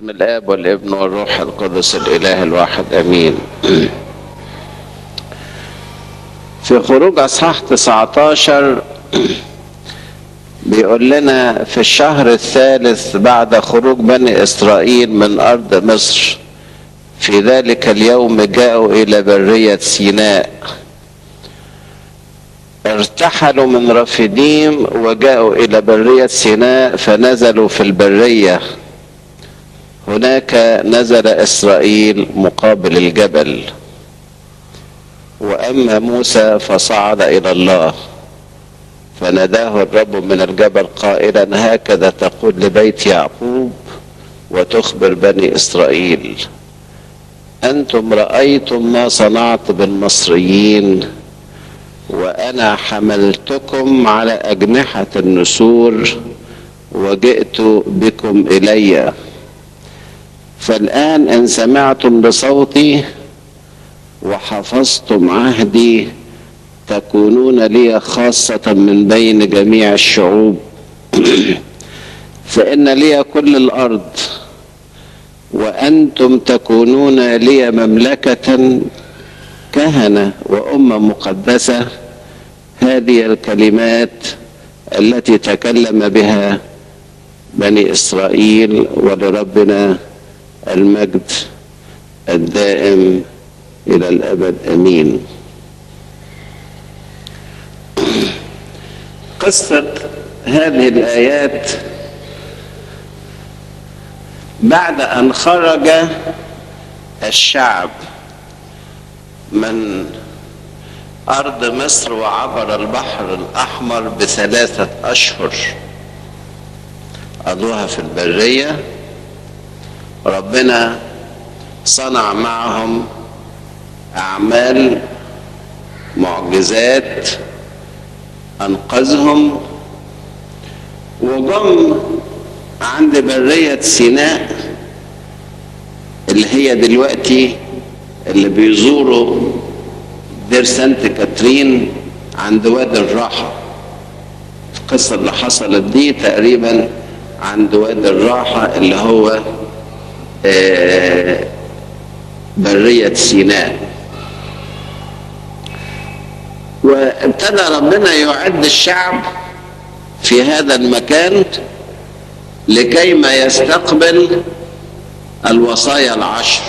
باسم الآب والابن والروح القدس الإله الواحد أمين. في خروج أصحاح 19 بيقول لنا: في الشهر الثالث بعد خروج بني إسرائيل من أرض مصر، في ذلك اليوم جاءوا إلى برية سيناء. ارتحلوا من رفيديم وجاءوا إلى برية سيناء فنزلوا في البرية. هناك نزل إسرائيل مقابل الجبل، وأما موسى فصعد إلى الله، فناداه الرب من الجبل قائلا: هكذا تقول لبيت يعقوب وتخبر بني إسرائيل: أنتم رأيتم ما صنعت بالمصريين، وأنا حملتكم على أجنحة النسور وجئت بكم إلي. فالآن إن سمعتم بصوتي وحفظتم عهدي تكونون لي خاصة من بين جميع الشعوب، فإن لي كل الأرض، وأنتم تكونون لي مملكة كهنة وأمة مقدسة. هذه الكلمات التي تكلم بها بني إسرائيل، ولربنا المجد الدائم إلى الأبد أمين. قصة هذه الآيات بعد أن خرج الشعب من أرض مصر وعبر البحر الأحمر ب3 أشهر قضوها في البرية، ربنا صنع معهم أعمال معجزات أنقذهم، وجم عند برية سيناء اللي هي دلوقتي اللي بيزوروا دير سانت كاترين عند وادي الراحة. القصة اللي حصلت دي تقريبا عند وادي الراحة اللي هو برية سيناء. وابتدى ربنا يعد الشعب في هذا المكان لكي ما يستقبل الوصايا العشر.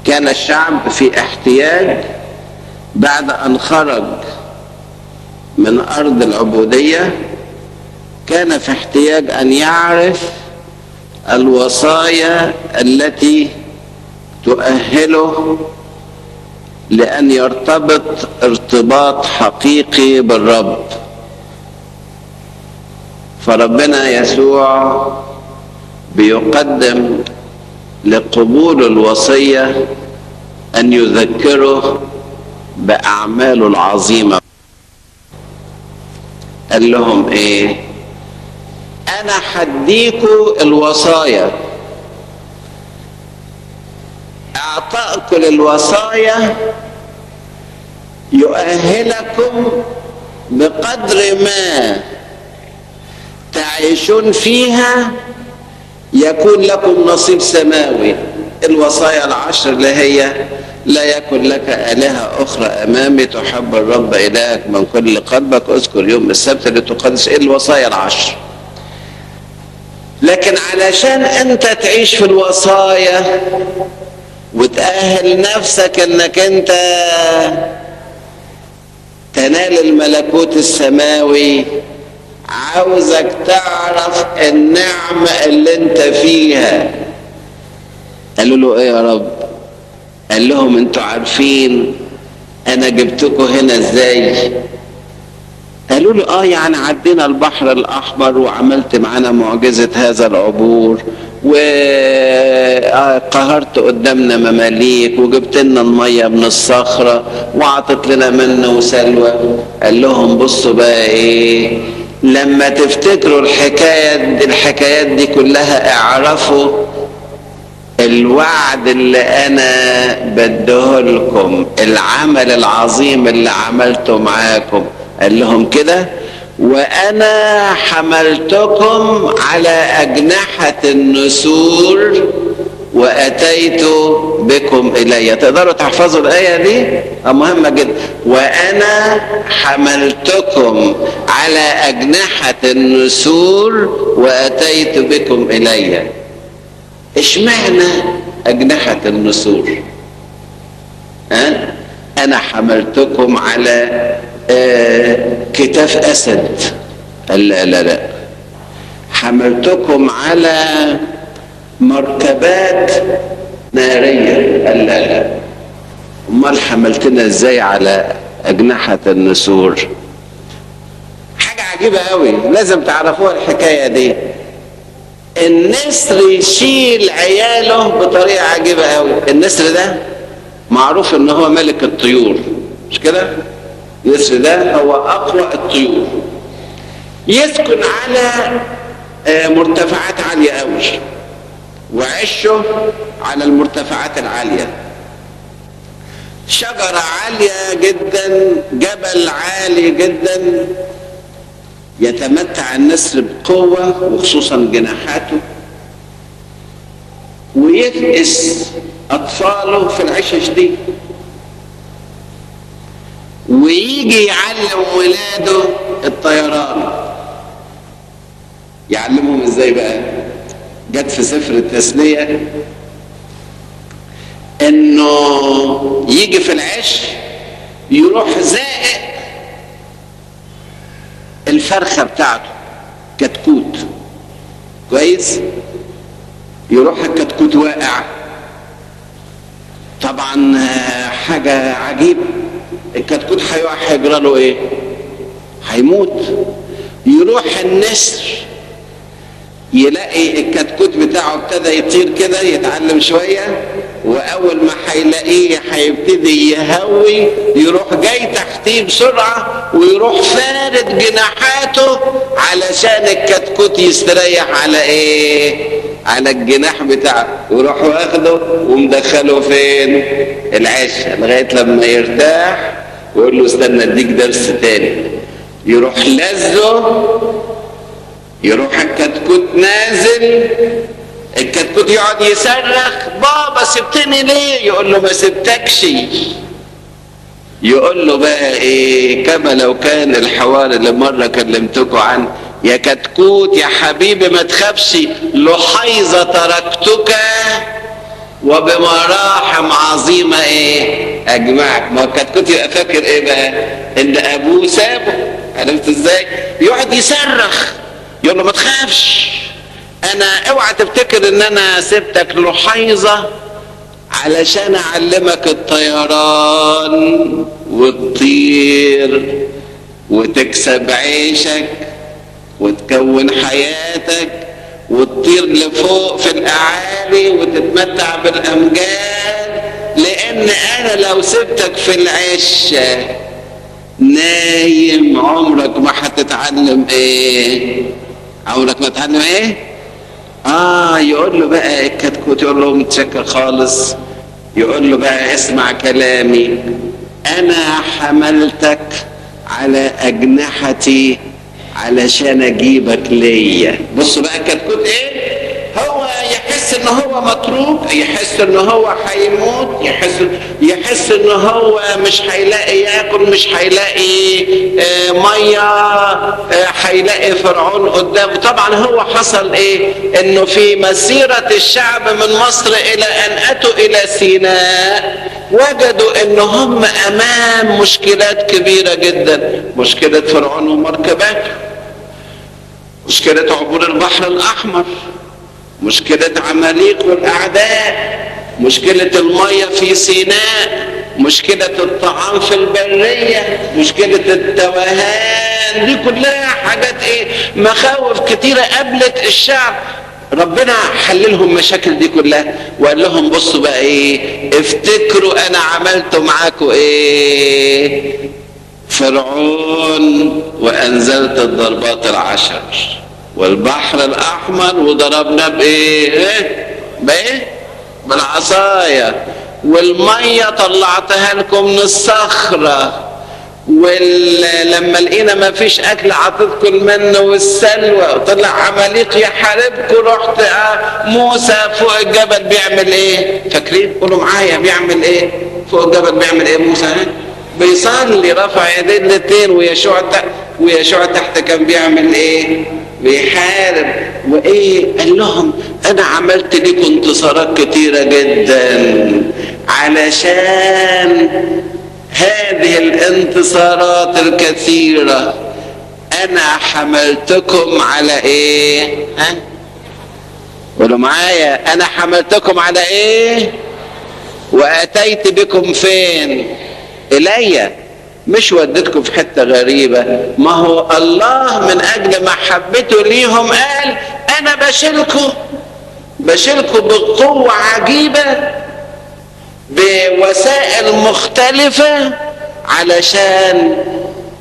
كان الشعب في احتياج بعد أن خرج من أرض العبودية، كان في احتياج أن يعرف الوصايا التي تؤهله لأن يرتبط ارتباط حقيقي بالرب. فربنا يسوع بيقدم لقبول الوصية أن يذكره بأعماله العظيمة. قال لهم إيه؟ أنا حديكوا الوصايا، أعطاكم الوصايا يؤهلكم بقدر ما تعيشون فيها يكون لكم نصيب سماوي. الوصايا العشر اللي هي: لا يكن لك آلهة أخرى أمامي، تحب الرب إلهك من كل قلبك، اذكر يوم السبت لتقدس. الوصايا العشر. لكن علشان أنت تعيش في الوصايا وتأهل نفسك أنك أنت تنال الملكوت السماوي، عاوزك تعرف النعمة اللي انت فيها. قالوا له ايه يا رب؟ قال لهم انتوا عارفين انا جبتكم هنا ازاي؟ قالوا له اه، يعني عدينا البحر الاحمر وعملت معانا معجزة هذا العبور، وقهرت قدامنا مماليك، وجبت لنا المية من الصخرة، وعطت لنا من وسلوى. قال لهم بصوا بقى ايه، لما تفتكروا الحكايات دي كلها اعرفوا الوعد اللي انا بديه لكم، العمل العظيم اللي عملته معاكم. قال لهم كده: وانا حملتكم على اجنحة النسور واتيت بكم الي. تقدروا تحفظوا الايه دي؟ مهمة جدا. وانا حملتكم على اجنحة النسور واتيت بكم الي. اشمعنى اجنحة النسور؟ انا حملتكم على كتاف اسد. لا لا لا، حملتكم على مركبات نارية. لا لا، امال حملتنا ازاي على اجنحة النسور؟ حاجة عجيبة قوي لازم تعرفوها الحكاية دي. النسر يشيل عياله بطريقة عجيبة قوي. النسر ده معروف ان هو ملك الطيور، مش كده؟ النسر ده هو اقوى الطيور، يسكن على مرتفعات عالية قوي، وعشه على المرتفعات العالية، شجرة عالية جدا، جبل عالي جدا. يتمتع النسر بقوة وخصوصا جناحاته، ويفقس أطفاله في العشش دي، ويجي يعلم ولاده الطيران. يعلمهم ازاي بقى؟ جت في سفر التثنية انه يجي في العش يروح زائق الفرخة بتاعته كتكوت، كويس؟ يروح الكتكوت واقع. طبعا حاجة عجيبة، الكتكوت هيقع هيجرى له ايه؟ هيموت. يروح النسر يلاقي الكتكوت بتاعه ابتدى يطير كده، يتعلم شوية، واول ما هيلاقيه هيبتدي يهوي، يروح جاي تحتيه بسرعة ويروح فارد جناحاته علشان الكتكوت يستريح على ايه؟ على الجناح بتاعه، ويروح واخده ومدخله فين؟ العش، لغاية لما يرتاح ويقول له استنى اديك درس تاني. يروح لزه، يروح الكتكوت نازل، الكتكوت يقعد يصرخ بابا سبتني ليه؟ يقول له ما سبتكش. يقول له بقى ايه؟ كما لو كان الحوار اللي مرة كلمتكم عنه، يا كتكوت يا حبيبي ما تخافش، لحيظة تركتك وبمراحم عظيمة ايه؟ اجمعك. ما الكتكوت يبقى فاكر ايه بقى؟ ان ابوه سابه. عرفت ازاي؟ يقعد يصرخ يقول له ما تخافش، انا اوعى تفتكر ان انا سبتك لحيظة علشان اعلمك الطيران وتطير وتكسب عيشك وتكون حياتك وتطير لفوق في الاعالي وتتمتع بالامجاد، لان انا لو سبتك في العشه نايم عمرك ما هتتعلم ايه؟ عمرك ما تتعلم ايه؟ يقول له بقى الكتكوت، يقول له متشكر خالص، يقول له بقى اسمع كلامي، انا حملتك على اجنحتي علشان اجيبك ليا. بصوا بقى الكتكوت ايه؟ هو يحس ان هو متروك، يحس ان هو هيموت، يحس ان هو مش هيلاقي ياكل، مش هيلاقي مية، هيلاقي فرعون قدامه. طبعا هو حصل ايه؟ انه في مسيره الشعب من مصر الى ان اتوا الى سيناء وجدوا ان هم امام مشكلات كبيرة جدا، مشكلة فرعون ومركباته، مشكلة عبور البحر الاحمر، مشكلة عماليق والأعداء، مشكلة المية في سيناء، مشكلة الطعام في البرية، مشكلة التوهان، دي كلها حاجات ايه؟ مخاوف كتيرة قابلت الشعب. ربنا حللهم مشاكل دي كلها وقال لهم بصوا بقى ايه؟ افتكروا انا عملت معاكم ايه؟ فرعون وانزلت الضربات العشر، والبحر الاحمر وضربنا بايه؟ بايه؟ بالعصايه، والمية طلعتها لكم من الصخرة، ولما لقينا ما فيش اكل عطيتكم المن والسلوى، وطلع عماليق يحاربكم، رحت موسى فوق الجبل بيعمل ايه؟ فاكرين؟ قولوا معايا بيعمل ايه؟ فوق الجبل بيعمل ايه موسى؟ بيصلي، رفع يديه الاثنين، ويشوع تحت كان بيعمل ايه؟ بيحارب. وايه قال لهم؟ انا عملت لكم انتصارات كتيرة جدا، علشان هذه الانتصارات الكثيرة انا حملتكم على ايه؟ ها؟ قولوا معايا، انا حملتكم على ايه؟ واتيت بكم فين؟ الي، مش وديتكم في حتة غريبة. ما هو الله من اجل محبته ليهم قال انا بشيلكم بقوة عجيبة بوسائل مختلفة علشان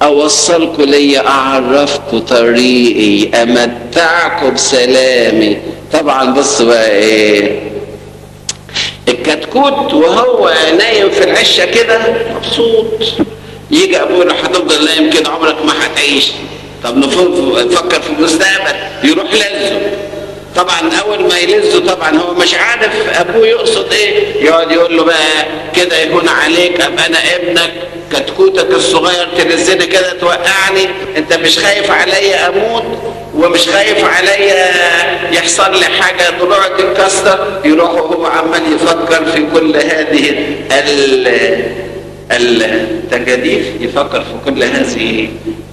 اوصلكم ليا، اعرفكم طريقي، امتعكم بسلامي. طبعا بص بقى ايه الكتكوت وهو نايم في العشه كده مبسوط، يجي ابوه يقول هتفضل نايم كده عمرك ما هتعيش، طب نفكر في المستقبل، يروح لزه. طبعا اول ما يلزه طبعا هو مش عارف ابوه يقصد ايه، يقعد يقول له بقى كده يهون عليك، ابقى انا ابنك كتكوتك الصغير تلزني كده توقعني، انت مش خايف عليا اموت ومش خايف عليا يحصل لي حاجة ضلوعي تتكسر. يروح وهو عمال يفكر في كل هذه التجاديف، يفكر في كل هذه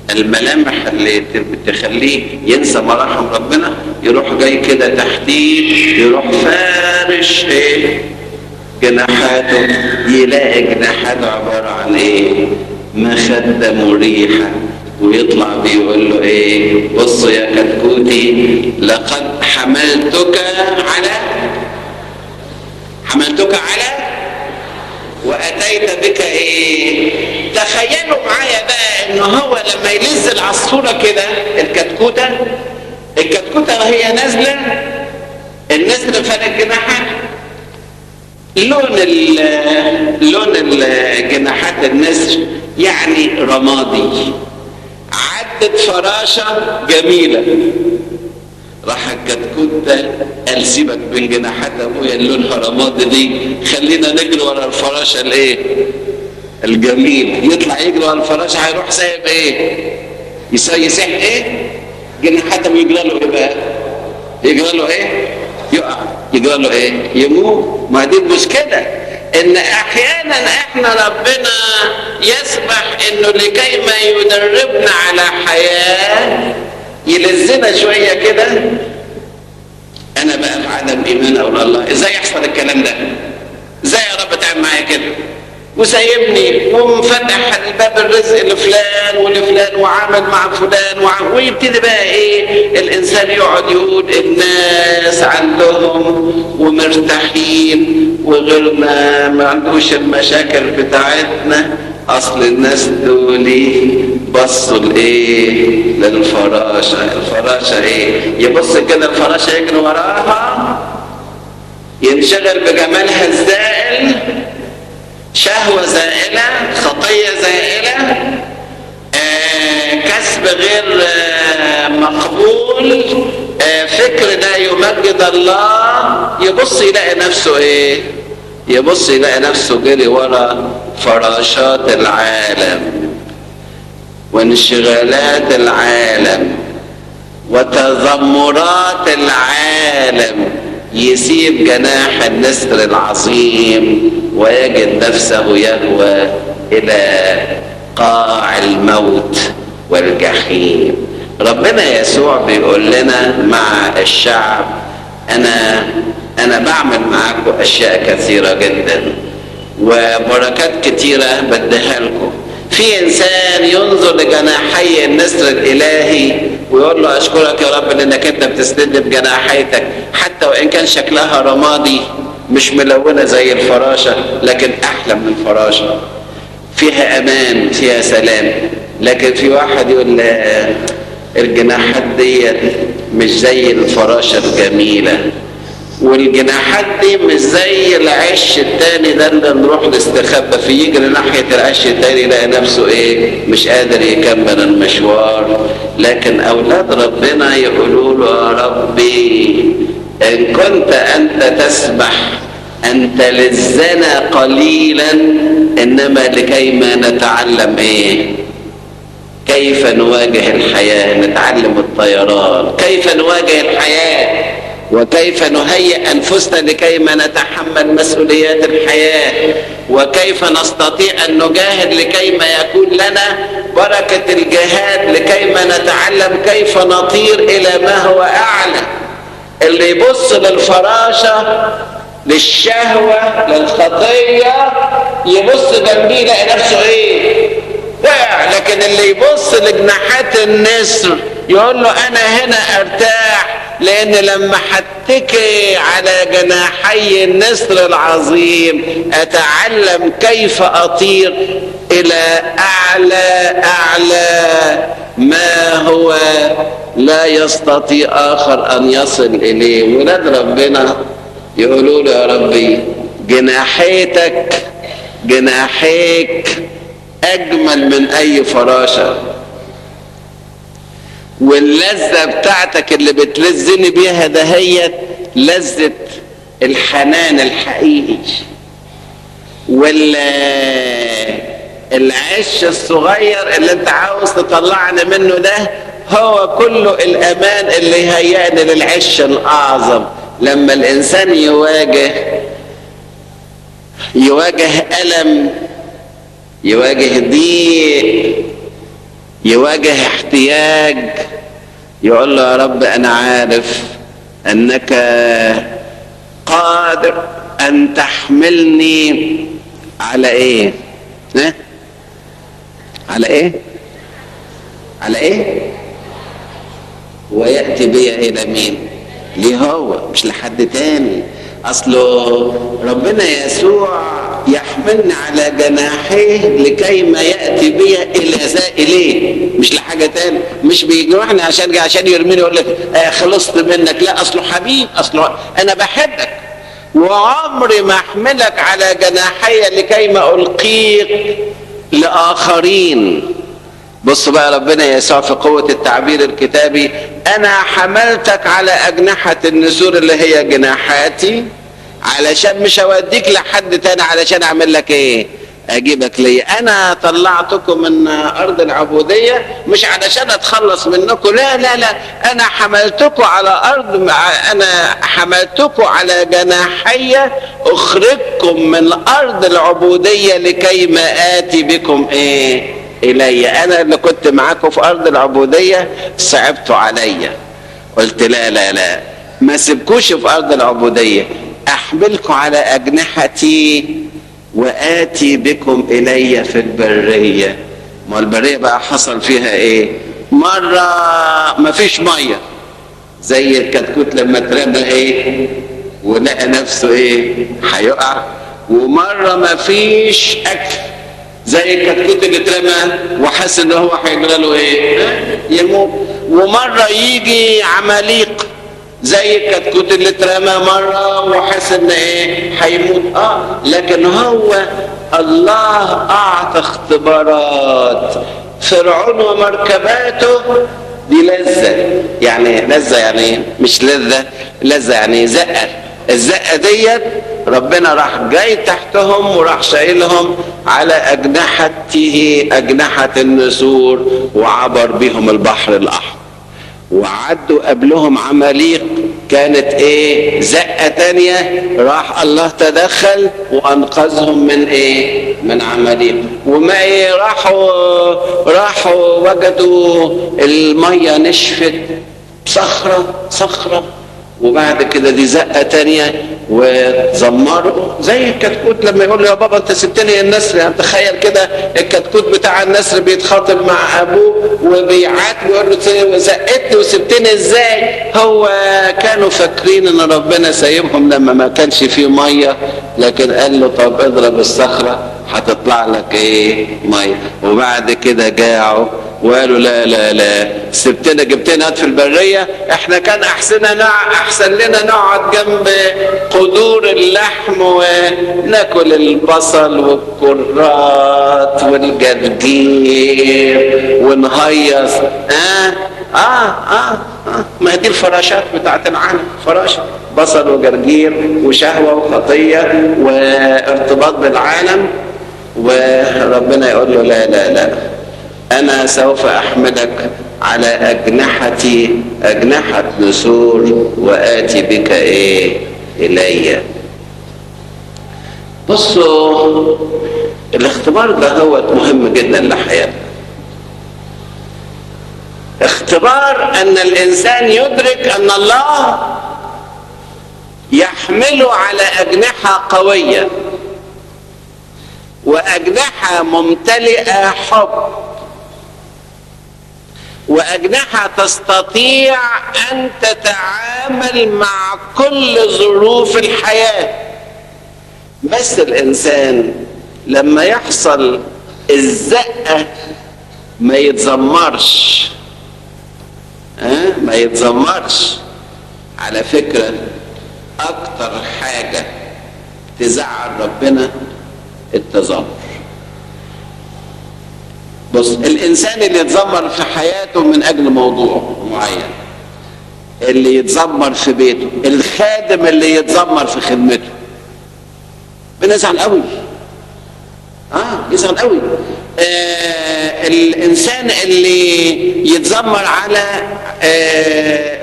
الملامح اللي تخليه ينسى مراحم ربنا، يروح جاي كده تحتيه، يروح فارش ايه جناحاته، يلاقي جناحاته عبارة عن ايه؟ مخدة مريحة، ويطلع بيقول له ايه؟ بص يا كتكوتي، لقد حملتك على واتيت بك ايه؟ تخيلوا معايا بقى ان هو لما يلز العصفورة كده الكتكوتة وهي نازلة، النسر فرق جناحات، لون الجناحات النسر يعني رمادي، عدت فراشة جميلة، راح الكتكوت ده قال سيبك من جناحات ابويا اللي لونها رمادي دي، خلينا نجري ورا الفراشة الايه؟ الجميل. يطلع يجري ورا الفراشة، هيروح سايب ايه؟ يسيح ايه؟ جناحاته، ويجرى له ايه بقى؟ يجرى له ايه؟ يقع، يجرى له ايه؟ يموت. ما دي المشكلة، ان احيانا احنا ربنا يسمح انه لكي ما يدربنا على حياة يلزنا شوية كده. انا بقى في عدم ايمان اقول الله ازاي يحصل الكلام ده؟ ازاي يا رب تعمل معايا كده؟ وسايبني ومفتح الباب الرزق لفلان ولفلان وعامل مع فلان ويبتدي بقى ايه الانسان يقعد يقول الناس عندهم ومرتاحين وغيرنا ما عندوش المشاكل بتاعتنا، اصل الناس دول بصوا لايه؟ للفراشه. الفراشة ايه؟ يبص كده الفراشة يجري وراها، ينشغل بجمالها الزائل، شهوة زائلة، خطية زائلة، كسب غير مقبول، فكر لا يمجد الله. يبص يلاقي نفسه ايه؟ يبص يلاقي نفسه جري ورا فراشات العالم وانشغالات العالم وتذمرات العالم، يسيب جناح النسر العظيم ويجد نفسه يهوى إلى قاع الموت والجحيم. ربنا يسوع بيقول لنا مع الشعب أنا بعمل معاكم أشياء كثيرة جدا وبركات كثيرة بديها لكم. في إنسان ينظر لجناحي النسر الإلهي ويقول له أشكرك يا رب لأنك أنت بتسندني بجناحيتك، حتى وإن كان شكلها رمادي مش ملونة زي الفراشة، لكن أحلى من الفراشة، فيها أمان فيها سلام. لكن في واحد يقول الجناحات ديت مش زي الفراشة الجميلة، والجناحات دي مش زي العش التاني ده اللي نروح نستخبى فيه، يجري ناحية العش التاني يلاقي نفسه ايه؟ مش قادر يكمل المشوار. لكن اولاد ربنا يقولوا له يا ربي ان كنت انت تسمح ان تلذنا قليلا، انما لكي ما نتعلم ايه؟ كيف نواجه الحياة، نتعلم الطيران، كيف نواجه الحياة، وكيف نهيئ أنفسنا لكي ما نتحمل مسؤوليات الحياة، وكيف نستطيع أن نجاهد لكي ما يكون لنا بركة الجهاد، لكي ما نتعلم كيف نطير إلى ما هو أعلى. اللي يبص للفراشة، للشهوة، للخطية، يبص جنبيه يلاقي نفسه إيه؟ وقع. لكن اللي يبص لجناحات النسر يقول له أنا هنا أرتاح، لأن لما حتكي على جناحي النسر العظيم أتعلم كيف أطير إلى أعلى أعلى ما هو لا يستطيع آخر أن يصل إليه. ولاد ربنا يقولوا له يا ربي جناحيتك، جناحيك أجمل من أي فراشة، واللذة بتاعتك اللي بتلذني بيها دهيت لذة الحنان الحقيقي، والعش الصغير اللي انت عاوز تطلعني منه ده هو كله الأمان اللي هيئني للعش الأعظم. لما الإنسان يواجه ألم، يواجه ضيق، يواجه احتياج، يقول له يا رب أنا عارف أنك قادر أن تحملني على إيه؟ ها؟ على إيه؟ على إيه؟ ويأتي بي إلى مين؟ ليه هو؟ مش لحد تاني. أصله ربنا يسوع يحملني على جناحيه لكي ما يأتي بي إلى إليه، مش لحاجة تاني. مش بيجرحني عشان يرميني يقول لك خلصت منك، لا، أصله حبيب، أصله أنا بحبك وعمري ما أحملك على جناحي لكي ما ألقيك لآخرين. بص بقى ربنا يسوع في قوة التعبير الكتابي، أنا حملتك على أجنحة النسور اللي هي جناحاتي، علشان مش هوديك لحد تاني، علشان أعمل لك إيه؟ أجيبك ليا. أنا طلعتكم من أرض العبودية مش علشان أتخلص منكم، لا لا لا، أنا حملتكم على أرض، أنا حملتكم على جناحي أخرجكم من أرض العبودية لكي ما آتي بكم إيه؟ إلي. أنا اللي كنت معاكم في أرض العبودية صعبتوا عليا، قلت لا لا لا، ما سيبكوش في أرض العبودية، أحملكم على أجنحتي وآتي بكم إلي في البرية. ما البرية بقى حصل فيها إيه؟ مرة ما فيش مية، زي الكتكوت لما اترمى إيه ولقى نفسه إيه؟ هيقع. ومرة ما فيش أكل، زي الكتكوت اللي اترمى وحس ان هو هيجرى له ايه؟ يموت. ومرة يجي عماليق، زي الكتكوت اللي اترمى مرة وحس ان ايه؟ هيموت. لكن هو الله اعطى اختبارات. فرعون ومركباته دي لذة، يعني لذة يعني مش لذة، لذة يعني زقه. الزقه ديت ربنا راح جاي تحتهم وراح شايلهم على أجنحته، أجنحة النسور، وعبر بهم البحر الأحمر. وعدوا قبلهم عماليق كانت ايه؟ زقة تانية، راح الله تدخل وأنقذهم من ايه؟ من عماليق. وما ايه؟ راحوا وجدوا المية نشفت، صخرة صخرة، وبعد كده دي زقة تانية وزمروا زي الكتكوت لما يقول له يا بابا انت سبتني النسر. يعني تخيل كده الكتكوت بتاع النسر بيتخاطب مع ابوه وبيعاتبه ويقول له زقتني وسبتني ازاي؟ هو كانوا فاكرين ان ربنا سايبهم لما ما كانش فيه مية، لكن قال له طب اضرب الصخرة هتطلع لك ايه؟ مية. وبعد كده جاعوا، وقالوا لا لا لا، سبتنا جبتنا في البرية، احنا كان احسن لنا نقعد جنب قدور اللحم وناكل البصل والكرات والجرجير ونهيص. ما دي الفراشات بتاعت العالم، فراشه بصل وجرجير وشهوة وخطيه وارتباط بالعالم. وربنا يقول له لا لا لا، أنا سوف أحملك على أجنحتي، أجنحة نسور، وآتي بك إيه؟ إلي. بصوا، الاختبار ده هو مهم جدا لحياتنا. اختبار أن الإنسان يدرك أن الله يحمله على أجنحة قوية وأجنحة ممتلئة حب، وأجنحة تستطيع أن تتعامل مع كل ظروف الحياة. بس الإنسان لما يحصل الزقة ما يتذمرش، ما يتذمرش. على فكرة أكتر حاجة تزعل ربنا التذمر. بص، الإنسان اللي يتذمر في حياته من أجل موضوع معين، اللي يتذمر في بيته، الخادم اللي يتذمر في خدمته، بنزعل قوي. يزعل قوي. الإنسان اللي يتذمر على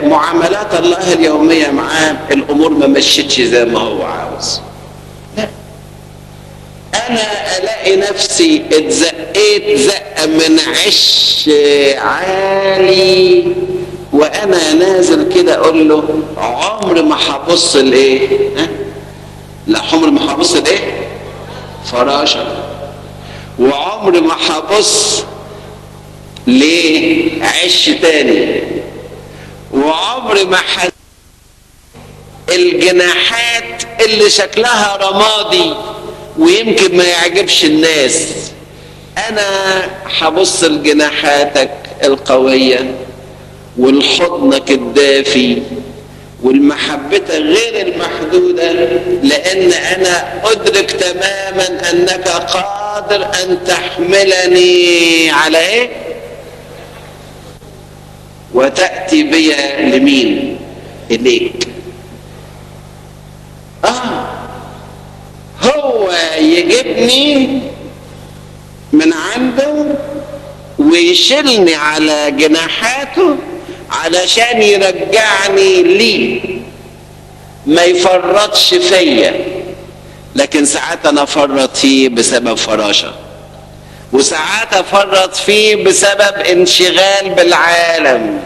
معاملات الله اليومية معاه، الأمور ما مشيتش زي ما هو عاوز. لا، أنا ألاقي نفسي اتزقيت زقة من عش عالي وأنا نازل كده، أقول له عمر ما هبص لإيه؟ لا، عمر ما هبص لإيه؟ فراشة. وعمر ما هبص لعش تاني، وعمر ما الجناحات اللي شكلها رمادي ويمكن ما يعجبش الناس، انا هبص لجناحاتك القوية والحضنك الدافي والمحبة غير المحدودة، لان انا ادرك تماما انك قادر ان تحملني على ايه؟ وتأتي بي لمين؟ اليك. هو يجيبني من عنده ويشيلني على جناحاته علشان يرجعني ليه، ما يفرطش فيا. لكن ساعات انا افرط فيه بسبب فراشه، وساعات افرط فيه بسبب انشغال بالعالم،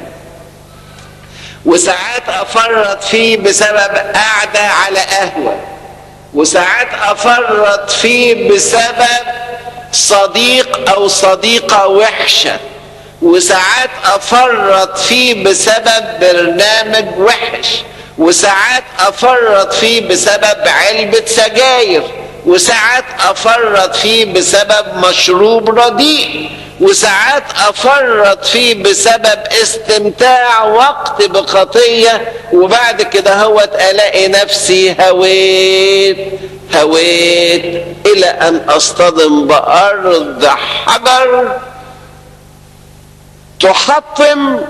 وساعات افرط فيه بسبب قعدة على قهوة، وساعات افرط فيه بسبب صديق او صديقه وحشة، وساعات افرط فيه بسبب برنامج وحش، وساعات افرط فيه بسبب علبة سجاير، وساعات افرط فيه بسبب مشروب رديء، وساعات افرط فيه بسبب استمتاع وقت بخطيه، وبعد كده هو الاقي نفسي هويت هويت الى ان اصطدم بارض حجر تحطم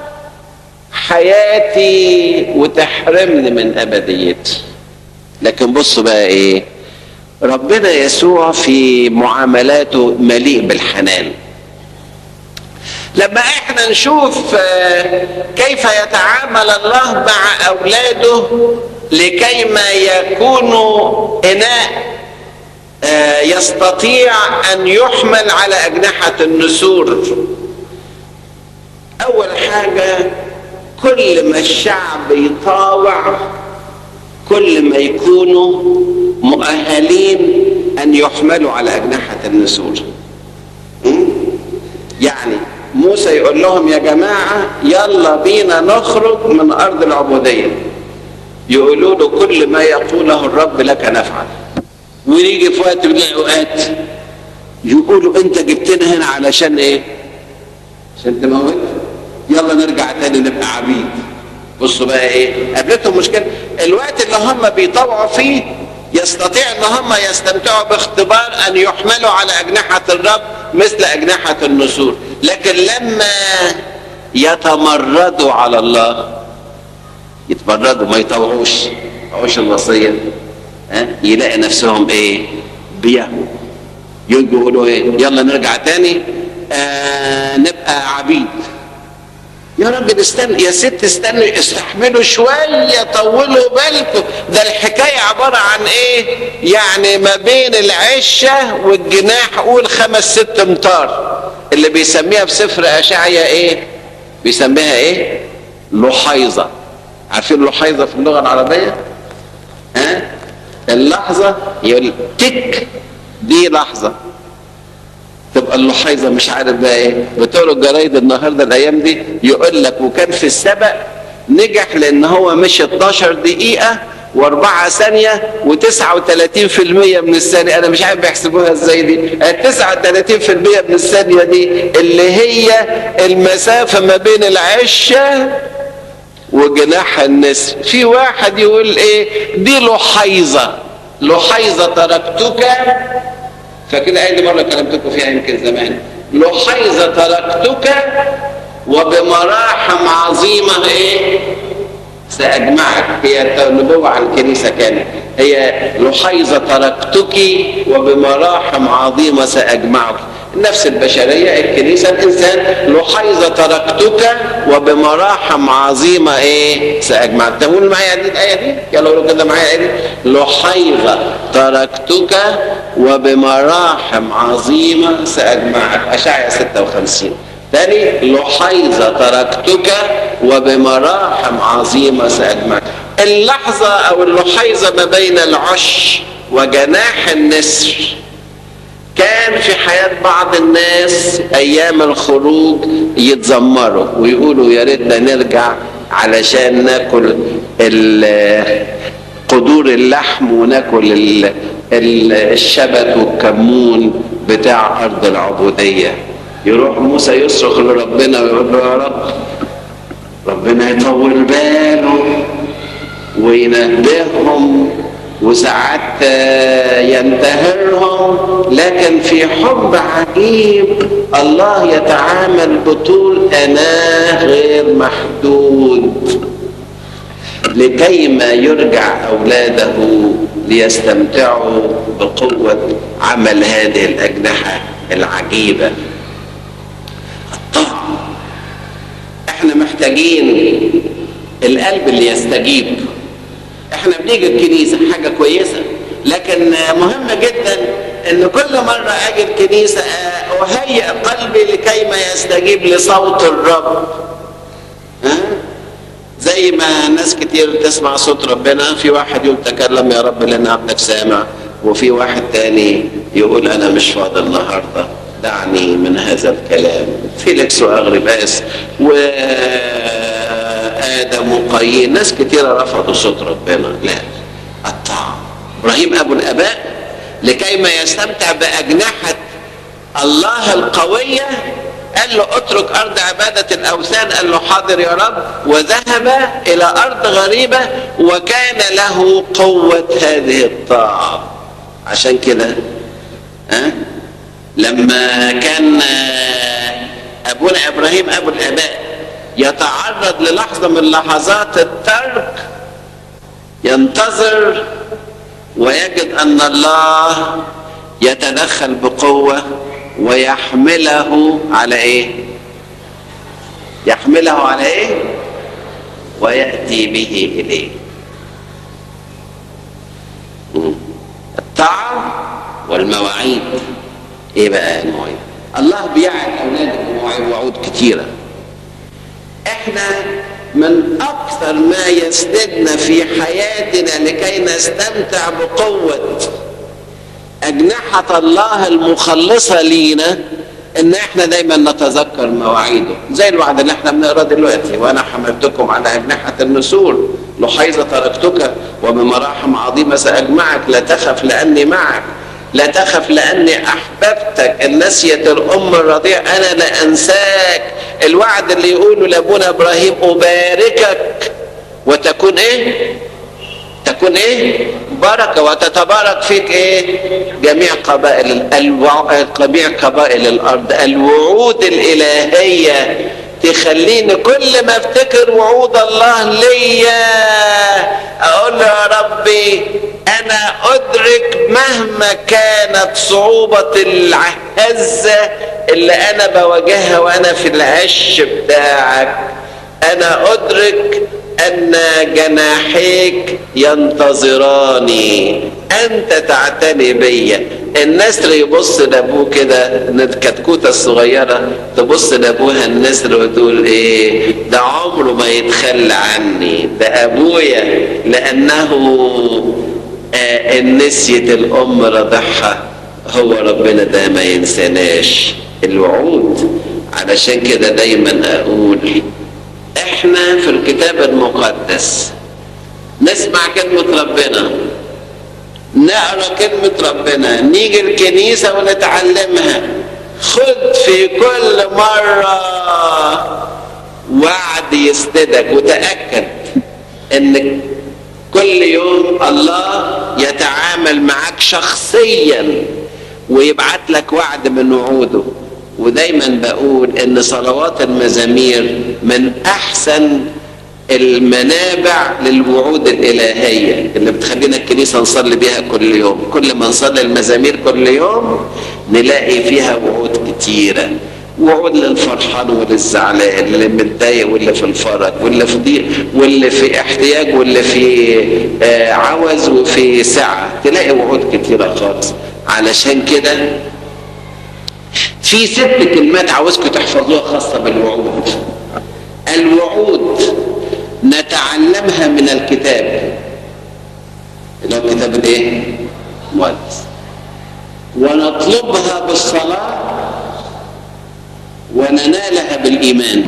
حياتي وتحرمني من ابديتي. لكن بصوا بقى ايه، ربنا يسوع في معاملاته مليء بالحنان. لما احنا نشوف كيف يتعامل الله مع اولاده لكي ما يكونوا اناء يستطيع ان يحمل على اجنحة النسور. اول حاجة، كل ما الشعب يطاوع كل ما يكونوا مؤهلين ان يحملوا على اجنحة النسور. يعني موسى يقول لهم يا جماعة يلا بينا نخرج من أرض العبودية، يقولوا له كل ما يقوله الرب لك نفعل. ونيجي في وقت من الأوقات يقولوا أنت جبتنا هنا علشان إيه؟ عشان تموت، يلا نرجع تاني نبقى عبيد. بصوا بقى ايه قابلتهم مشكلة. الوقت اللي هم بيطوعوا فيه يستطيع ان هم يستمتعوا باختبار ان يحملوا على اجنحة الرب مثل اجنحة النسور، لكن لما يتمردوا على الله، يتمردوا ما يطوعوش الوصية، يلاقي نفسهم ايه؟ بيهوا، يجوا يقولوا ايه؟ يلا نرجع تاني نبقى عبيد. يا رب استنى يا ست، استنوا، استحملوا شوية، طولوا بالكم، ده الحكاية عبارة عن ايه؟ يعني ما بين العشه والجناح قول 5-6 امتار، اللي بيسميها في سفر اشعيا ايه؟ بيسميها ايه؟ لحيظه. عارفين لحيظه في اللغة العربية؟ ها؟ اللحظة يقول تك، دي لحظة تبقى اللحيظه مش عارف بقى ايه. بتقروا الجرايد النهارده الايام دي يقول لك وكان في السبق نجح لان هو مشي 12 دقيقة و4 ثانية و39% من الثانية. انا مش عارف بيحسبوها ازاي دي، 39% من الثانية دي اللي هي المسافة ما بين العشه وجناح النسر. في واحد يقول ايه؟ دي لحيظه، لحيظه تركتك. فكده اي مرة كلمتكم فيها يمكن زمان، لحيظه تركتك وبمراحم عظيمة ايه؟ ساجمعك. هي النبوة عن الكنيسة كانت هي لحيظه تركتك وبمراحم عظيمة ساجمعك. النفس البشرية، الكنيسة، الانسان، لحيظه تركتك وبمراحم عظيمة ايه؟ ساجمعك. تقول معايا دي الايه دي؟ يلا قولوا كده معايا الايه دي، لحيظه تركتك وبمراحم عظيمة ساجمعك، اشعيا 56. تاني، لحيظه تركتك وبمراحم عظيمة ساجمعك. اللحظة او اللحيظه ما بين العش وجناح النسر كان في حياة بعض الناس أيام الخروج يتذمروا ويقولوا يا ريتنا نرجع علشان ناكل قدور اللحم وناكل الشبت والكمون بتاع أرض العبودية. يروح موسى يصرخ لربنا ويقول له يا رب، ربنا يطول باله وينبههم وساعات ينتهرهم، لكن في حب عجيب الله يتعامل بطول أناه غير محدود لكي ما يرجع أولاده ليستمتعوا بقوة عمل هذه الأجنحة العجيبة. الطاعة، احنا محتاجين القلب اللي يستجيب. احنا بنيجي الكنيسة حاجة كويسة، لكن مهم جدا ان كل مرة اجي الكنيسة اهيئ قلبي لكي ما يستجيب لصوت الرب. ها؟ زي ما ناس كتير تسمع صوت ربنا، في واحد يقول تكلم يا رب لان عبدك سامع، وفي واحد تاني يقول انا مش فاضي النهارده، دعني من هذا الكلام. فيليكس واغرباس وآدم وقايين، ناس كتيرة رفضوا صوت ربنا. لا، الطاعة. إبراهيم أبو الآباء لكي ما يستمتع بأجنحة الله القوية قال له اترك أرض عبادة الأوثان، قال له حاضر يا رب، وذهب إلى أرض غريبة وكان له قوة هذه الطاعة. عشان كده لما كان أبونا إبراهيم أبو الآباء يتعرض للحظة من لحظات الترك، ينتظر ويجد أن الله يتدخل بقوة ويحمله على إيه؟ يحمله على إيه؟ ويأتي به إليه. الطاعة والمواعيد. إيه بقى المواعيد؟ الله بيعد أولاده بوعود كتيرة. احنا من اكثر ما يسندنا في حياتنا لكي نستمتع بقوة اجنحة الله المخلصة لينا ان احنا دايما نتذكر مواعيده، زي الوعد اللي احنا بنقراه دلوقتي، وانا حملتكم على اجنحة النسور، لحيظة تركتك وبمراحم عظيمة ساجمعك، لا تخف لاني معك. لا تخف لأني أحببتك، إن نسيت الأم الرضيع أنا لا أنساك. الوعد اللي يقوله لأبونا إبراهيم أباركك وتكون إيه؟ تكون إيه؟ بركة، وتتبارك فيك إيه؟ جميع قبائل جميع قبائل الأرض. الوعود الإلهية تخليني كل ما افتكر وعود الله ليا اقول يا ربي انا ادرك مهما كانت صعوبة الهزة اللي انا بواجهها وانا في العش بتاعك، انا ادرك ان جناحيك ينتظراني، انت تعتني بيا. النسر يبص لابوه كده، الكتكوته الصغيرة تبص لابوها النسر وتقول ايه؟ ده عمره ما يتخلى عني، ده ابويا، لانه ان نسيت الام رضعها هو ربنا ده ما ينساناش. الوعود. علشان كده دايما اقول احنا في الكتاب المقدس نسمع كلمة ربنا، نقرا كلمة ربنا، نيجي الكنيسة ونتعلمها. خد في كل مرة وعد يسندك، وتأكد ان كل يوم الله يتعامل معاك شخصيا ويبعت لك وعد من وعوده. ودايما بقول ان صلوات المزامير من احسن المنابع للوعود الإلهية اللي بتخلينا الكنيسة نصلي بيها كل يوم. كل ما نصلي المزامير كل يوم نلاقي فيها وعود كتيرة، وعود للفرحان وللزعلان، اللي متضايق واللي في الفرج واللي في ضيق واللي في احتياج واللي في عوز وفي سعة، تلاقي وعود كتيرة خالص. علشان كده في 6 كلمات عاوزكم تحفظوها خاصة بالوعود. الوعود نتعلمها من الكتاب، اللي هو كتاب الايه؟ المقدس، ونطلبها بالصلاة وننالها بالإيمان.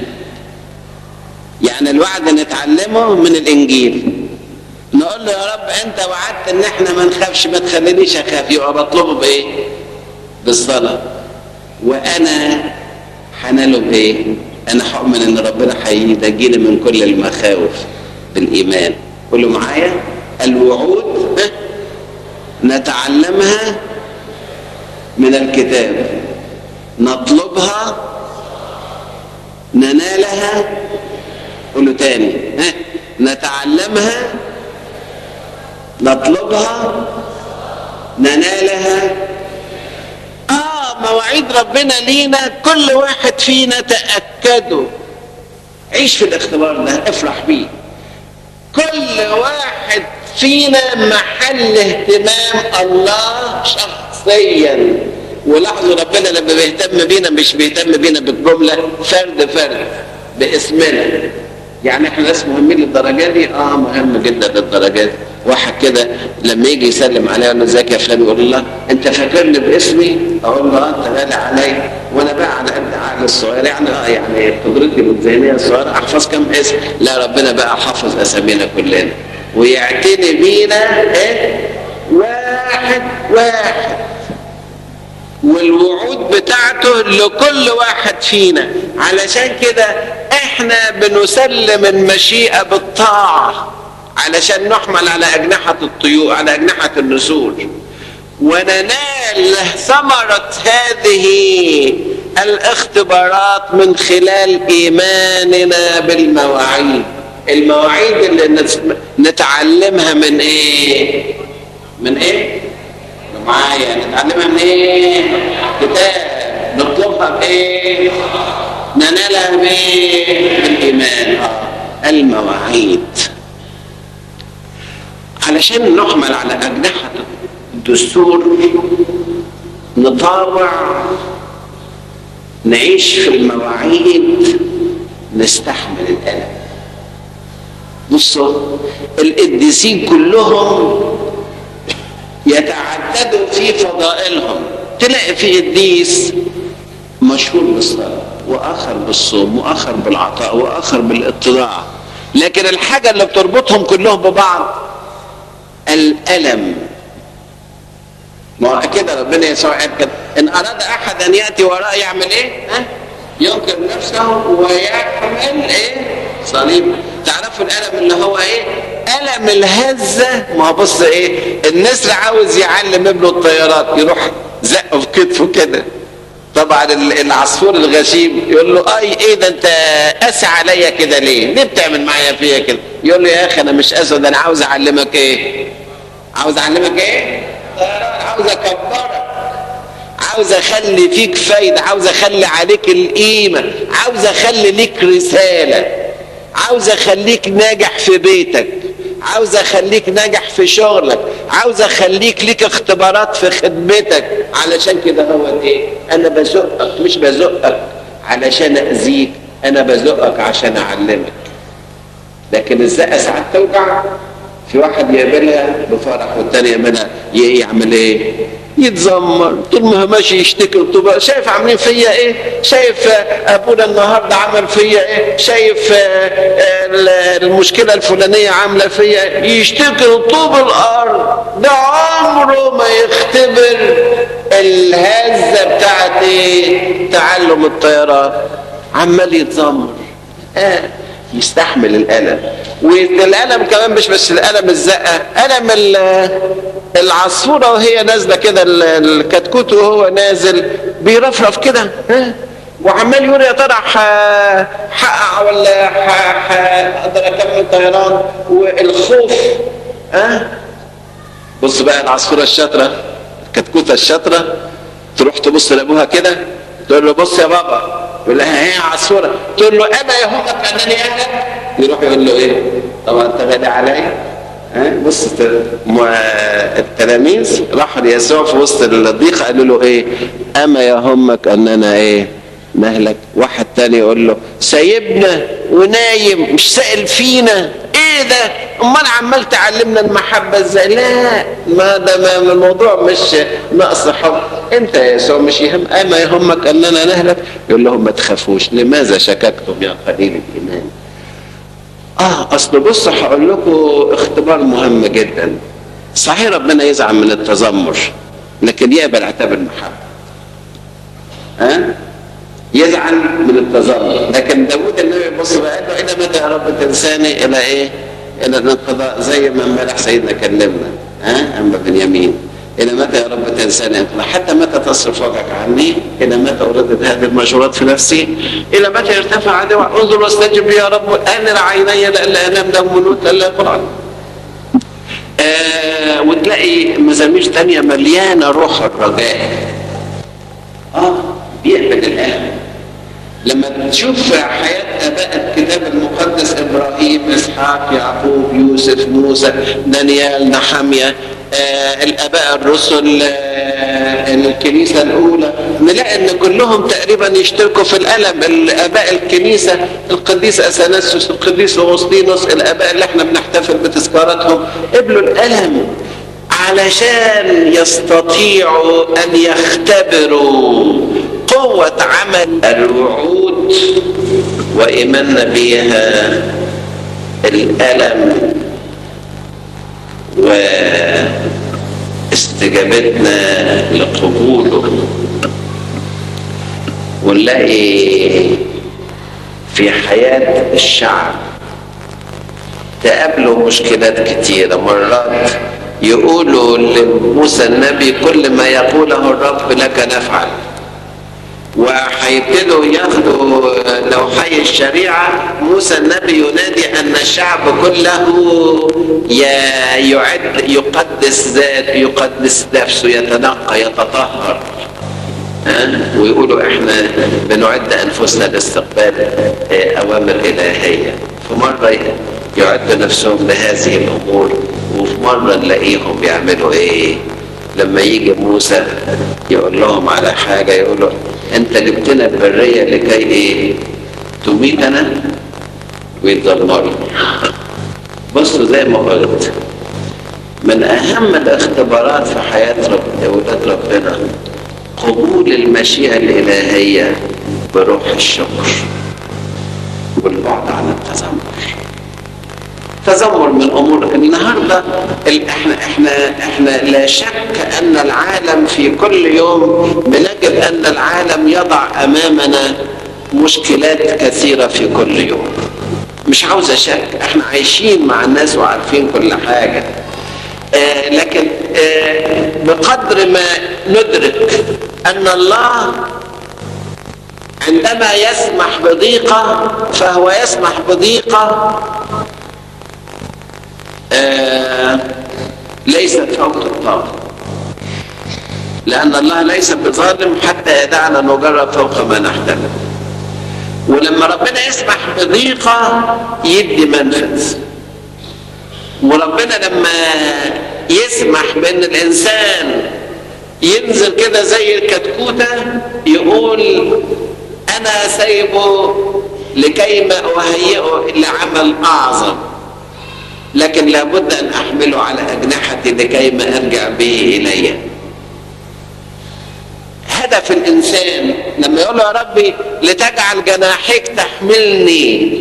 يعني الوعد نتعلمه من الإنجيل، نقول له يا رب أنت وعدت إن احنا ما نخافش، ما تخلينيش أخاف، يبقى بطلبه بإيه؟ بالصلاة. وأنا هناله بإيه؟ أنا هؤمن إن ربنا هينجيني من كل المخاوف بالإيمان. قولوا معايا، الوعود نتعلمها من الكتاب، نطلبها، ننالها. قولوا تاني، نتعلمها، نطلبها، ننالها. مواعيد ربنا لينا كل واحد فينا تأكده. عيش في الاختبار ده، افرح بيه. كل واحد فينا محل اهتمام الله شخصيا. ولاحظوا ربنا لما بيهتم بينا مش بيهتم بينا بالجملة فرد فرد، باسمنا. يعني احنا ناس مهمين للدرجة دي؟ مهم جدا للدرجة دي. واحد كده لما يجي يسلم عليا يقول له ازيك يا فلان، يقول له انت فاكرني باسمي؟ اقول له انت غالي عليا، وانا بقى على قد عقلي الصغير، يعني يعني قدرتي الذهنية الصغيرة احفظ كم اسم؟ لا، ربنا بقى حافظ اسامينا كلنا ويعتني بينا ايه؟ واحد واحد. والوعود بتاعته لكل واحد فينا. علشان كده احنا بنسلم المشيئة بالطاعة علشان نحمل على أجنحة الطيور، على أجنحة النسور، وننال ثمرة هذه الاختبارات من خلال إيماننا بالمواعيد. المواعيد اللي نتعلمها من إيه؟ من إيه؟ معايا نتعلمها من إيه؟ كتاب. نطلبها بإيه؟ ننالها بإيه؟ بالإيمان. المواعيد علشان نحمل على أجنحة الدستور، نطاوع، نعيش في المواعيد، نستحمل الألم. بصوا، القديسين كلهم يتعددوا في فضائلهم. تلاقي في قديس مشهور بالصلاة، وآخر بالصوم، وآخر بالعطاء، وآخر بالاتضاع، لكن الحاجة اللي بتربطهم كلهم ببعض الألم. ما هو كده ربنا يسوع قال كده، ان اراد احد ان ياتي وراء يعمل ايه؟ ها؟ ينكر نفسه ويحمل ايه؟ صليب. تعرفوا الالم اللي هو ايه؟ الم الهزة. ما هو بص ايه؟ النسر عاوز يعلم ابنه الطيارات، يروح زقه في كتفه كده. طبعا العصفور الغشيم يقول له اي ايه ده، انت قاسي عليا كده ليه؟ ليه بتعمل معايا فيا كده؟ يقول له يا اخي انا مش قاسي، ده انا عاوز اعلمك ايه؟ عاوز اعلمك ايه؟ طيران. عاوز اكبرك، عاوز اخلي فيك فايده، عاوز اخلي عليك القيمة، عاوز اخلي ليك رسالة، عاوز اخليك ناجح في بيتك، عاوز اخليك ناجح في شغلك، عاوز اخليك ليك اختبارات في خدمتك. علشان كده هو ايه؟ انا بزقك، مش بزقك علشان اذيك، انا بزقك عشان اعلمك. لكن الزقه ساعات توجع. في واحد يقابلها بفرح والتاني يقابلها يعمل ايه؟ يتذمر طول ما هو ماشي يشتكي، طول شايف عاملين فيا ايه؟ شايف ابونا النهارده عمل فيا ايه؟ شايف المشكلة الفلانية عامله فيا ايه؟ يشتكي طوب الارض. ده عمره ما يختبر الهزة بتاعت ايه؟ تعلم الطيران. عمال يتذمر. يستحمل الالم. والالم كمان مش بس الالم الزقه، الم العصفوره وهي نازله كده، الكتكوت وهو نازل بيرفرف كده، وعمال يقول يا ترى حقق ولا اقدر اكمل طيران، والخوف. بص بقى العصفوره الشاطره، الكتكوته الشاطره، تروح تبص لابوها كده تقول له بص يا بابا. يقول لها ايه يا عصفوره؟ تقول له اما يهمك انني اهلك؟ يروح يقول له ايه؟ طبعا انت غالي عليا. بص التلاميذ راحوا ليسوع في وسط الضيقه قالوا له ايه؟ اما يهمك اننا ايه؟ نهلك. واحد تاني يقول له سايبنا ونايم مش سائل فينا، ايه ده؟ امال عمال تعلمنا المحبة ازاي؟ لا، ما ده ما الموضوع مش نقص حب، انت يا يسوع مش يهم، اما يهمك اننا نهلك؟ يقول لهم ما تخافوش، لماذا شككتم يا قليل الايمان؟ اصل بص هقول لكم اختبار مهم جدا. صحيح ربنا يزعل من التذمر، لكن يقبل عتاب المحبة. يزعل من التذمر، لكن داوود النبي بص بقى قال له الى متى يا رب تنساني؟ الى ايه؟ الى الانقضاء، زي ما امبارح سيدنا كلمنا اما بنيامين، الى متى يا رب تنساني؟ حتى متى تصرف وجهك عني؟ الى متى اردد هذه المشورات في نفسي؟ الى متى يرتفع عدوي؟ انظر واستجب يا رب، انر عيني لئلا انام لهم منوت لئلا يقول. وتلاقي مزامير ثانية مليانة روح الرجاء. بيقبل الالم. لما تشوف حياة آباء الكتاب المقدس، إبراهيم، إسحاق، يعقوب، يوسف، موسى، دانيال، نحمية، الآباء الرسل، الكنيسة الأولى، نلاقي إن كلهم تقريبا يشتركوا في الألم. الآباء الكنيسة، القديس أثناسيوس، القديس أغسطينوس، الآباء اللي احنا بنحتفل بتذكاراتهم، قبلوا الألم علشان يستطيعوا أن يختبروا قوة عمل الوعود وإيماننا بها الألم واستجابتنا لقبوله. ونلاقي في حياة الشعب تقابلوا مشكلات كتيرة. مرات يقولوا لموسى النبي كل ما يقوله الرب لك نفعل، وهيبتدوا ياخدوا لوحي الشريعة. موسى النبي ينادي أن الشعب كله يعد، يقدس ذاته، يقدس نفسه، يتنقى، يتطهر، ويقولوا احنا بنعد أنفسنا لاستقبال أوامر إلهية. في مرة يعدوا نفسهم لهذه الأمور، وفي مرة نلاقيهم بيعملوا إيه؟ لما يجي موسى يقول لهم على حاجة يقولوا أنت جبتنا البرية لكي إيه؟ تميتنا ويتدمروا. بصوا زي ما قلت، من أهم الاختبارات في حياة أولاد ربنا قبول المشيئة الإلهية بروح الشكر والبعد عن التذمر. تذمر من امور النهارده. احنا لا شك ان العالم في كل يوم بنجد ان العالم يضع امامنا مشكلات كثيرة في كل يوم. مش عاوز اشك، احنا عايشين مع الناس وعارفين كل حاجة. لكن بقدر ما ندرك ان الله عندما يسمح بضيقه فهو يسمح بضيقه ليست فوق الطاقة، لأن الله ليس بظالم حتى يدعنا نجرب فوق ما نحتمل. ولما ربنا يسمح بضيقة يدي منفذ، وربنا لما يسمح بأن الإنسان ينزل كده زي الكتكوتة يقول أنا سايبه لكي ما أهيئه لعمل أعظم، لكن لابد أن أحمله على أجنحتي لكي ما أرجع به إلي. هدف الإنسان لما يقول له يا ربي لتجعل جناحيك تحملني،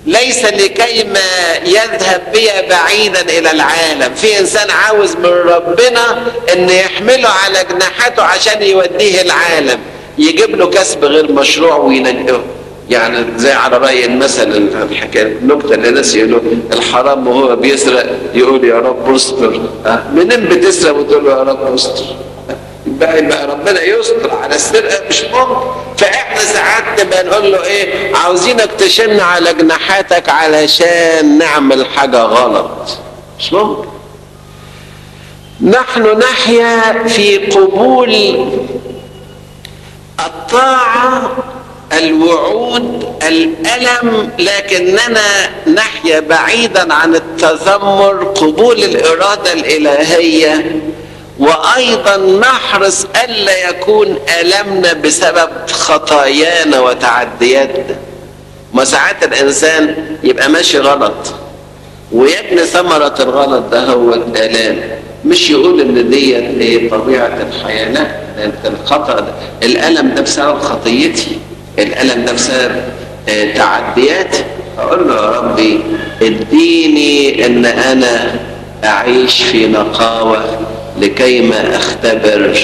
ليس لكي ما يذهب بي بعيدا إلى العالم. في إنسان عاوز من ربنا أن يحمله على جناحاته عشان يوديه العالم، يجيب له كسب غير مشروع وينجيه. يعني زي على رأي المثل الحكاية النكتة اللي الناس يقولوا الحرام وهو بيسرق يقول يا رب استر. منين بتسرق وتقول له يا رب استر؟ يبقى ربنا يستر على السرقة؟ مش ممكن. فاحنا ساعات نبقى نقول له ايه؟ عاوزينك تشن على جناحاتك علشان نعمل حاجة غلط. مش ممكن. نحن نحيا في قبول الطاعة، الوعود، الألم، لكننا نحيا بعيدا عن التذمر، قبول الإرادة الإلهية، وأيضا نحرص ألا يكون ألمنا بسبب خطايانا وتعدياتنا. ما ساعات الإنسان يبقى ماشي غلط ويبني ثمرة الغلط ده هو الآلام، مش يقول إن ديت طبيعة الحياة. لا، ده الخطأ ده، الألم ده بسبب خطيتي، الألم ده بسبب تعدياتي. أقول له يا ربي اديني إن أنا أعيش في نقاوة لكي ما أختبر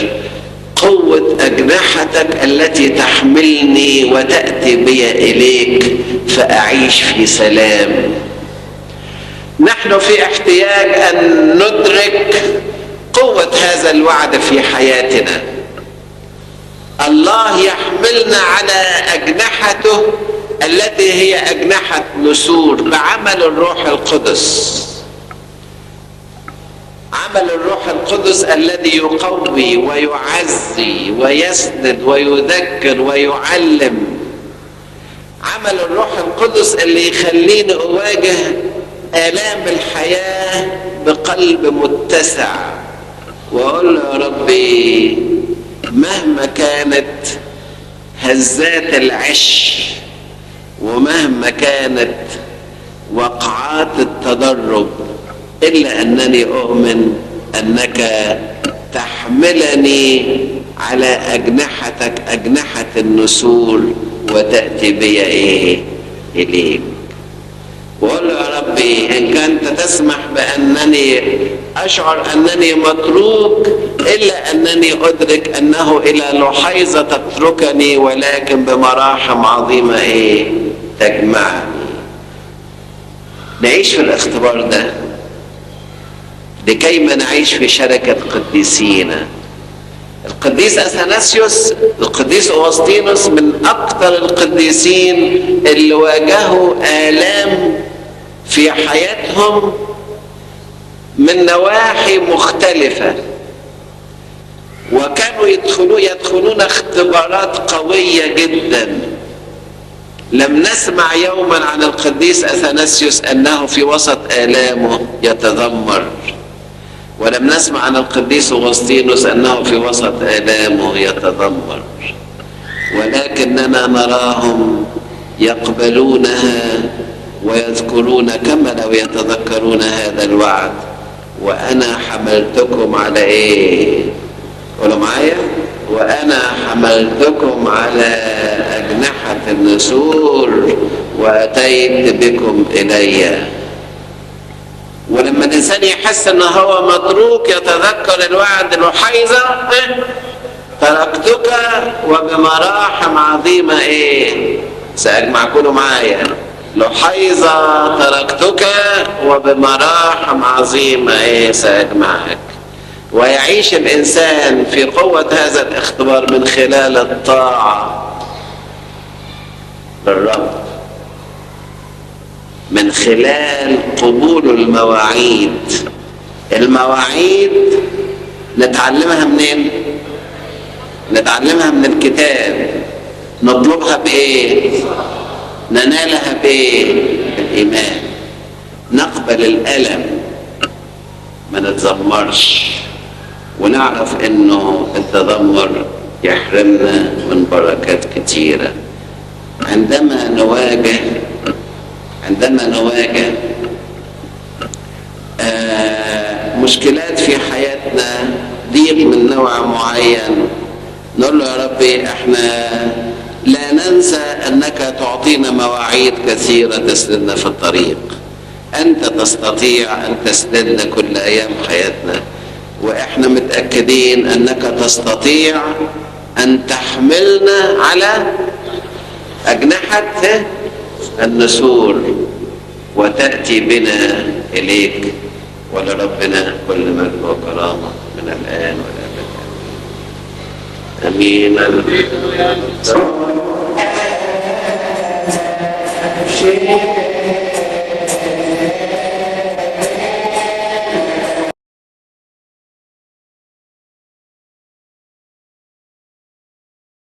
قوة أجنحتك التي تحملني وتأتي بي إليك فأعيش في سلام. نحن في احتياج أن ندرك قوة هذا الوعد في حياتنا. الله يحملنا على أجنحته التي هي أجنحة نسور بعمل الروح القدس. عمل الروح القدس الذي يقوي ويعزي ويسند ويذكر ويعلم. عمل الروح القدس اللي يخليني أواجه آلام الحياة بقلب متسع وأقول له يا ربي مهما كانت هزات العش ومهما كانت وقعات التدرب، إلا أنني أؤمن أنك تحملني على أجنحتك، أجنحة النسور، وتأتي بي إيه؟ إليك. وأقول له يا ربي إن كنت تسمح بأنني أشعر أنني متروك، إلا أنني أدرك أنه إلى لحيظة تتركني، ولكن بمراحم عظيمة إيه؟ تجمعني. نعيش في الاختبار ده لكي ما نعيش في شركة قديسين. القديس أثناسيوس، القديس أوغسطينوس من أكثر القديسين اللي واجهوا آلام في حياتهم من نواحي مختلفة، وكانوا يدخلون اختبارات قوية جدا. لم نسمع يوما عن القديس أثناسيوس أنه في وسط آلامة يتذمر، ولم نسمع عن القديس أوغسطينوس أنه في وسط آلامة يتذمر، ولكننا نراهم يقبلونها ويذكرون كما لو يتذكرون هذا الوعد: وأنا حملتكم على إيه؟ قولوا معايا: وأنا حملتكم على أجنحة النسور وأتيت بكم إلي. ولما الانسان يحس ان هو متروك يتذكر الوعد لحيظة تركتك وبمراحم عظيمة ايه سأجمع. كلوا معايا، لحيظة تركتك وبمراحم عظيمة ايه سأجمعك. ويعيش الإنسان في قوة هذا الاختبار من خلال الطاعة للرب، من خلال قبول المواعيد. المواعيد نتعلمها منين؟ نتعلمها من الكتاب. نطلبها بإيه؟ ننالها بإيه؟ بالإيمان. نقبل الألم، ما نتذمرش، ونعرف انه التذمر يحرمنا من بركات كتيرة. عندما نواجه مشكلات في حياتنا، ضيق من نوع معين، نقول له يا ربي احنا لا ننسى انك تعطينا مواعيد كثيرة تسندنا في الطريق. انت تستطيع ان تسندنا كل ايام حياتنا، واحنا متأكدين انك تستطيع ان تحملنا على اجنحة النسور وتأتي بنا اليك. ولربنا كل مجد وكرامة من الآن والأبد. امين. امين.